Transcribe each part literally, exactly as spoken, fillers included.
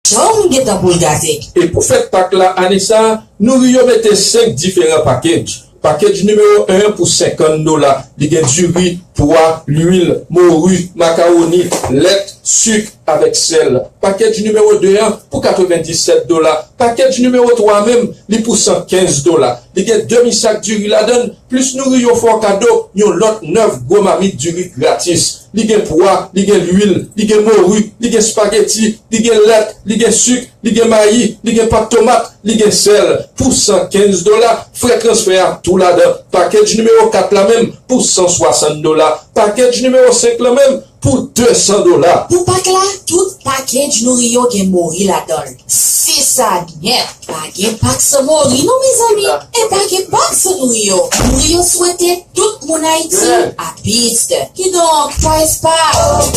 janm gentan pou l gate. E pou fèt Pak la ane sa a, Nouri yo mete senk diferan package. Package nimewo en pou senkant dola, li gen diri, pwa, lwil, mori, makawoni, lèt, sik avèk sèl. Package nimewo de an pou katrevenndisèt dola. Package nimewo twa menm, li pou san kenz dola. Li gen demi sak diri ladan l, plis Nouri yo fè w kado yon lòt nèf gwo mamit diri gratis. Li gen pwa, li gen lwil, li gen mori, li gen spageti, li gen lèt, li gen sik, li gen mayi, li gen pat tomat, li gen sèl. Pou san kenz dola, frè transfè a tou ladan. Package nimewo kat la menm, pou san swasant dola. Package nimewo senk la menm, pou de san dola. Pou Pak la, tout package Nouri yo gen mori ladan l. Se sa nèt! Pa gen Pak san mori non, mezanmi! E pa gen Pak san Nouri yo! Nouri yo swete tout moun Ayiti a Beast. Kidonk, pa espas!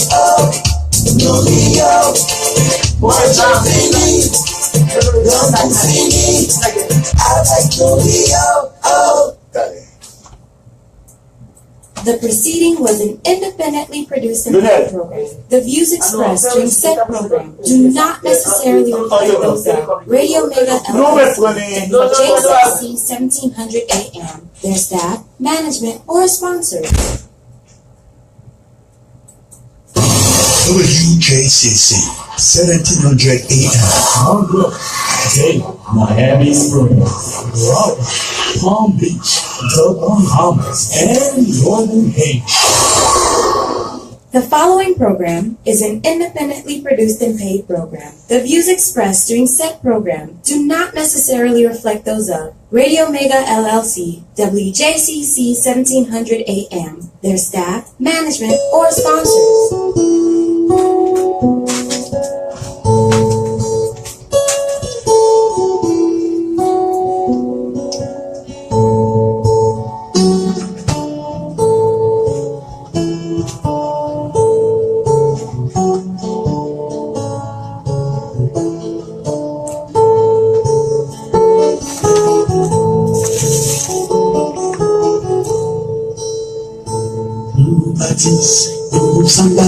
Nouri yo, mwen jan fini, granmoun fini, avèk Nouri yo, oh. Talè. The proceeding was an independently produced and paid program. The views expressed during said program do not necessarily reflect those of Radio Mega L L C, W J C C seventeen hundred A M, their staff, management, or sponsors. W J C C, seventeen hundred A M. Monroe, Dade, Miami Springs, Broward, Palm Beach, The Bahamas, and Northern Haiti. The following program is an independently produced and paid program. The views expressed during said program do not necessarily reflect those of Radio Mega L L C, W J C C seventeen hundred A M, their staff, management, or sponsors. Yon gwoup atis, yon gwoup sanba,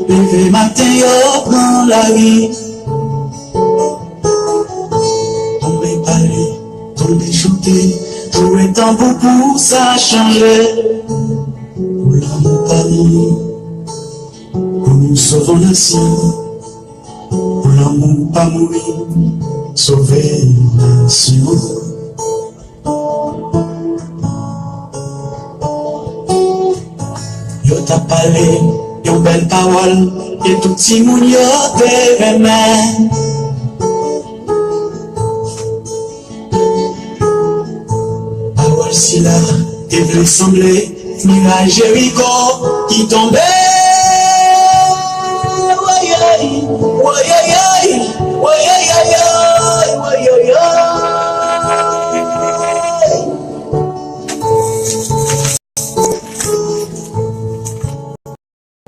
leve maten yo pran lari. Tonbe pale, tonbe chante, jwe tanbou pou sa chanje. Pou lanmou pa mouri, pou nou sove yon nasyon. Pou lanmou pa mouri, sove yon nasyon. Yo t ap pale yon bèl pawòl ke tout timoun yo te renmen. Pawòl sila te vle sanble miray Jeriko ki tonbe. Woyoy, woyoyoy, woyoyoyoy, woyoyoy.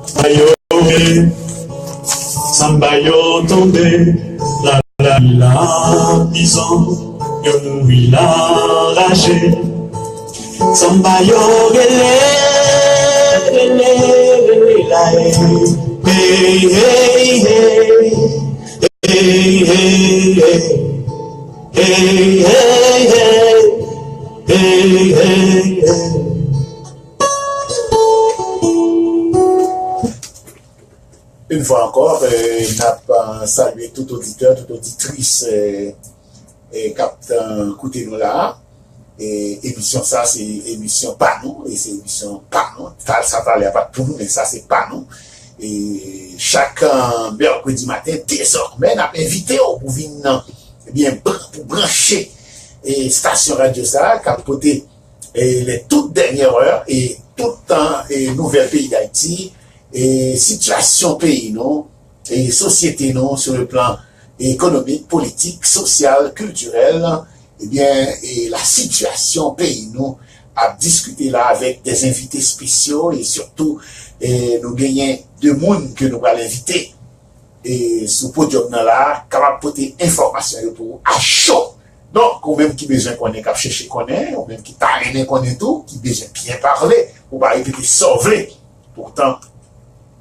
Sanba yo, sanba yo tonbe, la la la, prizon, yo mouri la raje. Sanba yo rele, rele, rele la e. Hey, hey, hey. Hey, hey, hey. Hey, hey, hey. Hey, hey, hey. Yon fwa ankò, eh, n ap, eh, salye tout oditè, tout oditris, eh, eh, k ap, eh, koute nou la a. E emisyon sa, se emisyon pa nou, e se emisyon pa nou. Sa, sa talè a pa t pou nou, men sa, se pa nou. E chak, eh, mèkredi maten, dezòmè, n ap envite w pou vin, eh, ebyen, bran-, pou branche, eh, estasyon radyo sa a, k ap pote e les toutes dernières heures, e tout tan, e nouvèl peyi Dayiti, e sitiyasyon peyi nou, e sosyete nou, sur le plan économique, politique, social, culturel, ebyen, e la sitiyasyon peyi nou ap diskite la avèk des invités spéciaux, e sitou, e nou genyen de moun ke nou pral envite e sou podyòm nan la, kapab pote enfòmasyon yo pou ou a cho. Donk, ou menm ki bezwen konnen, k ap chèche konnen, ou menm ki ta renmen konnen tou, ki bezwen byen pale, ou pa repete sa w vle. Poutan,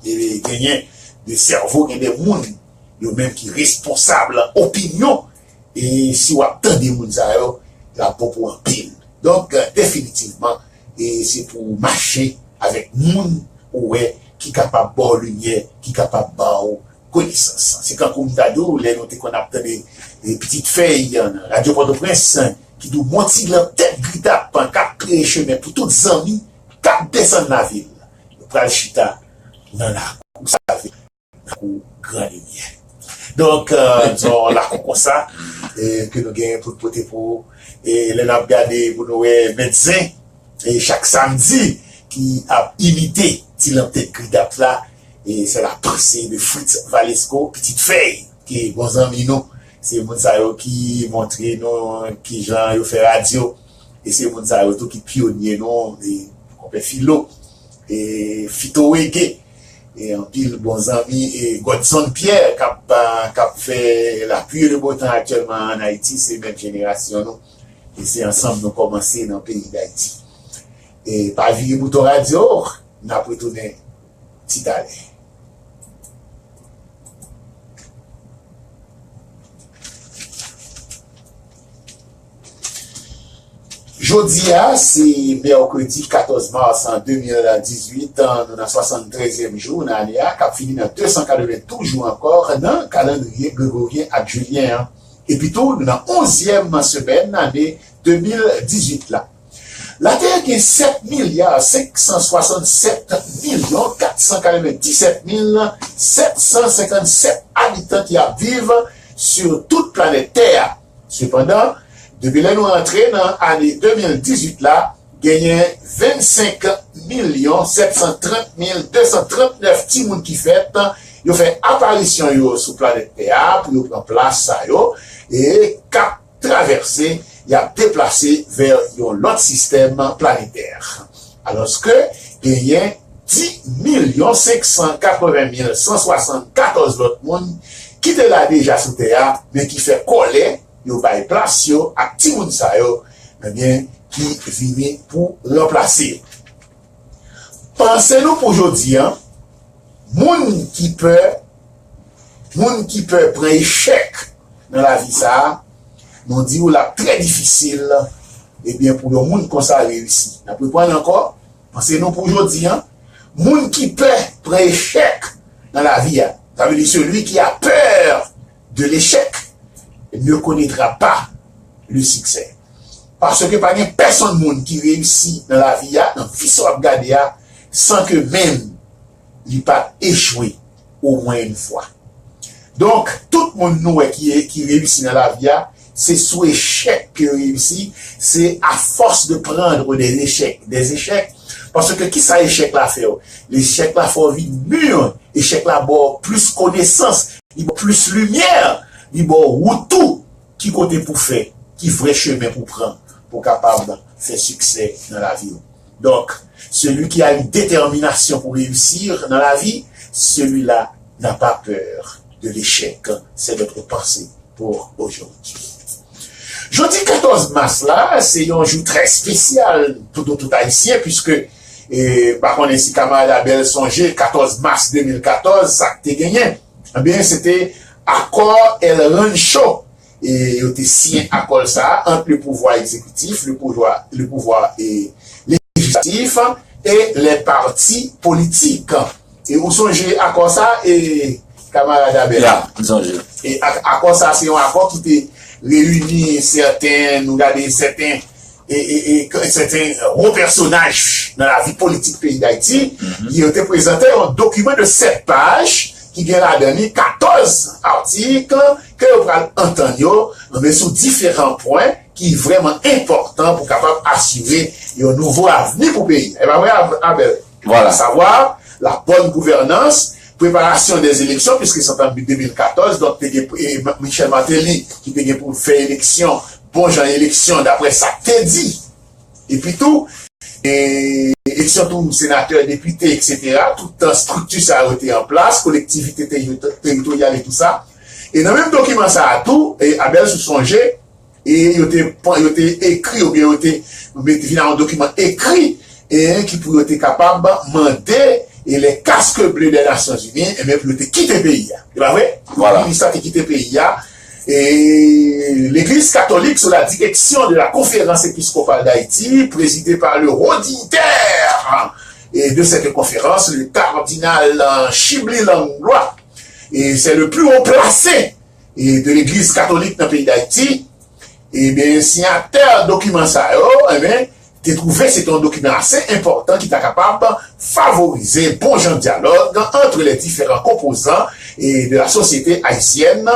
e, genyen de sèvo, gen de moun yo menm ki responsab opinyon, e si w ap tande moun sa yo, l ap bon pou anpil. Donk, definitivman, e se pou w mache avèk moun ou wè ki kapab ba w limyè, ki kapab ba w konesans. Se kankou m ta di w, lè nou te konn ap tande, e, Pitit Fèy nan Radyo Pòtoprens, ki di w, Monti Glan tèt Gridap k ap kreye chemen pou tout zanmi k ap desann lavil. Yo pral chita nan lakou, sa vle di lakou Gran Limyè. Donk, e, se yon lakou konsa, e, ke nou genyen pou n pote pou ou. E lè n ap gade, pou nou wè Mèt Zen, e chak samdi, ki ap imite ti lanp tèt Gridap la, e se la panse de Fritz Valesco, Pitit Fèy, ki bon zanmi nou. Se moun sa yo ki montre nou kijan yo fè radyo. E se moun sa yo tou ki pyonye nou, e konpè Filo, e Fito Wege, e anpil bon zanmi, e Godson Pierre k ap, k ap fè lapli e le bon tan aktyèlman ann Ayiti, se menm jenerasyon nou. E se ansanm nou kòmanse nan peyi Dayiti. E pa vire bouton radyo, n ap retounen ti talè. Jodi a, se mèkredi katòz mas de mil dizuit, nou nan swasanntrèzyèm jou nan ane a, k ap fini nan de san katreventouz jou ankò nan kalandriye gregoryen ak jilyen an. Epi tou, nou nan onzyèm semèn ane de mil dizuit la. Latè gen sèt milya senk san swasannsèt milyon kat san katrevendisèt mil sèt san senkannsèt abitan ki ap viv sou tout planèt tè a. Sepandan, depi lè nou rantre nan ane de mil dizuit la, genyen vennsenk milyon sèt san trant mil de san trantnèf timoun ki fèt, yo fè aparisyon yo sou planèt tè a pou yo pran plas sa yo, e k ap travèse, y ap deplase vè yon lòt sistèm planetè. Alòske genyen dis milyon senk san katreven mil san swasannkatòz lòt moun ki te la deja sou tè a, men ki fè kòlè, yo bay plas yo ak timoun sa yo, ebyen, ki vini pou ranplase yo. Panse nou pou jodi a, moun ki pè, moun ki pè pran echèk nan lavi sa a, nou di w l ap trè difisil, ebyen, pou yon moun konsa reyisi. N ap reprann ankò, panse nou pou jodi a, moun ki pè pran echèk nan lavi a, sa vle di celui qui a peur de l'échec ne connaîtra pas le succès. Paske pa gen pèsonn moun ki reyisi nan lavi a, nan vi sa w ap gade a, san ke menm li pa t echwe omwen yon fwa. Donk, tout moun nou wè ki, ki reyisi nan lavi a, se sou echèk ke yo reyisi, se à force de prendre des échecs, des échecs. Paske kisa echèk la fè w? Echèk la fè w vin mi, echèk la ba w plis konesans, li ba w plis limyè, li ba w wout tou, ki kote pou fè, ki vrè chemen pou pran, pou kapab fè siksè nan lavi w. Donc, celui qui a une détermination pour réussir dans la vie, celui-là n'a pas peur de l'échec. C'est notre pensée pour aujourd'hui. Jodi katòz mas la, se yon jou trè espesyal pou nou tout Ayisyen, piske, e, pa konnen si kamarad Abel sonje, katòz mas de mil katòz, sa k te genyen, ebyen, se te akò El Rancho, e yo te siyen akò sa a ant le pouvwa egzekitif, le pouvwa, le pouvwa, e, lejislatif e lè pati politik. E ou sonje akò sa a, e, kamarad Abel? Ya, m sonje. E ak-, akò sa a, se yon akò ki te reyini sèten, nou gade sèten, e, e, e, k-, sèten wo pèsonaj nan lavi politik peyi Dayiti, yo te prezante yon dokiman de sèt paj ki gen ladan li katòz atik ke yo pral antann yo, men sou diferan pwen ki vrèman enpòtan pou kapab asire yon nouvo avni pou peyi a. E pa vre, Ab-, Abel? Vwala. Savwa, la bonne gouvernance, préparation des élections, puisque se an de mil katòz, donk te gen, e, Michel Martelly ki te gen pou fè eleksyon, bon jan eleksyon, daprè sa k te di. Epi tou, e, eleksyon tou senatè, depite, et cetera, tout estrikti sa yo te an plas, kolektivite teri-, teritoryal e tou sa. E nan menm dokiman sa a tou, e, Abel, si w sonje, e yo te, yo te ekri, oubyen yo te met vin a yon dokiman ekri, e ki pou yo te kapab mande, e les casques bleus des Nations Unies, enben, pou yo te kite peyi a. Se pa vre? Minis la te kite peyi a. E Legliz Katolik, sous la direction de la Conférence Épiscopale d'Haïti, présidée par le haut dignitaire, et de cette conférence, le cardinal, euh, Chibly Langlois, et c'est le plus haut placé, et de l'Église catholique nan peyi Dayiti, ebyen, siyatè dokiman sa yo, ebyen, te twouve se te yon dokiman ase enpòtan ki ta kapab favorize bon jan dyalòg entre les différents composants et de la société haïtienne,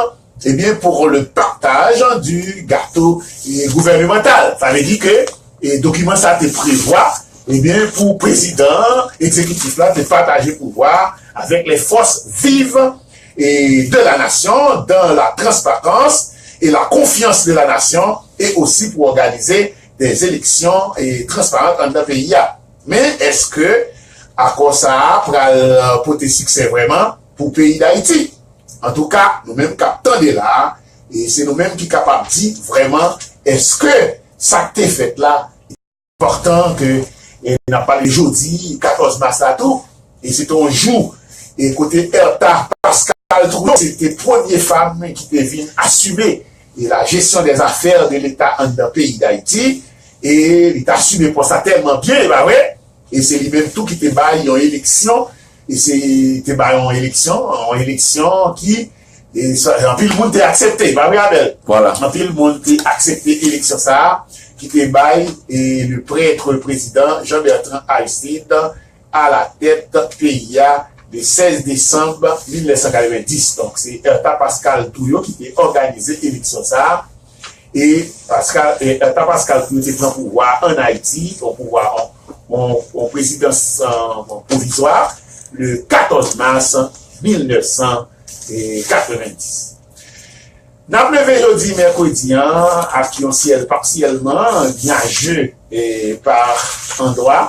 eh bien, pour le partage du gâteau, eh, gouvernemental. Sa vle di ke, eh, dokiman sa te prevwa, eh bien, pou prezidan egzekitif la te pataje pouvwa avec les forces vives, eh, de la nation dans la transparence et la confiance de la nation, et aussi pour organiser des élections, eh, transparentes anndan peyi a. Men èske akò sa a pral, euh, pote siksè vrèman pou peyi Dayiti? Antouka, nou menm k ap tande la a, e se nou menm ki kapab di vrèman èske sa k te fèt la enpòtan ke, e n ap pale jodi, katòz mas la tou, e se te yon jou, e kote Ertha Pascal Trouillot, se te premye fanm ki te vin asime, e la gestion des affaires de l'État anndan peyi Dayiti, e li t asime pòs la tèlman byen, e pa vre? E se li menm tou ki te bay yon eleksyon, e se te bay yon eleksyon, yon eleksyon ki, e sa, anpil moun te aksepte, pa vre, Abel? Voilà. Anpil moun te aksepte eleksyon sa a, ki te bay, e, le prêtre président Jean Bertrand Aristide à la tête peyi a le seize décembre mille neuf cent quatre-vingt-dix. Donk, se Ertha Pascal Trouillot ki te òganize eleksyon sa a. E Pascal, e, Ertha Pascal Trouillot te pran pouvwa an Ayiti, yon pouvwa, yon, yon, yon prezidans, euh, pwovizwa, le katòz mas mil nèf san katrevenndis. N ap leve jodi mèkredi an ak yon syèl pasyèlman nyaje, e, pa andwa.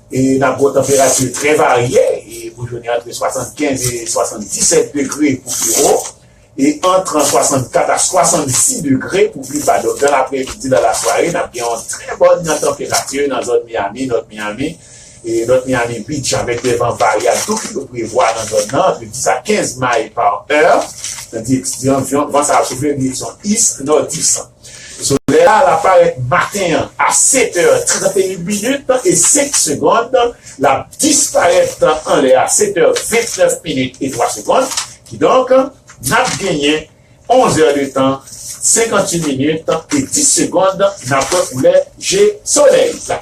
E n ap gen yon tanperati trè varye, e pou jounen antre swasannkenz e swasanndisèt degre pou pi wo, e ant swasannkat a swasannsis degre pou pi ba. Donk, dan lapremidi, dan lasware, n ap gen yon trè bòn tanperati nan zòn Miami, Nòt Miami, e Nòt Miami Beach, avèk de van varyab tou ki yo prevwa nan zòn nan, ant dis a kenz may pa è, nan direksyon, van sa a ap soufle nan direksyon east, nòdis. Solèy la, l ap parèt maten an a sèt è trannteyen minit e senk segonn, l ap disparèt anlè a sèt è vennèf minit e twa segonn. Kidonk, n ap genyen onz è de tan, senkantuit minit e dis segonn, n ap wè koulè je solèy la.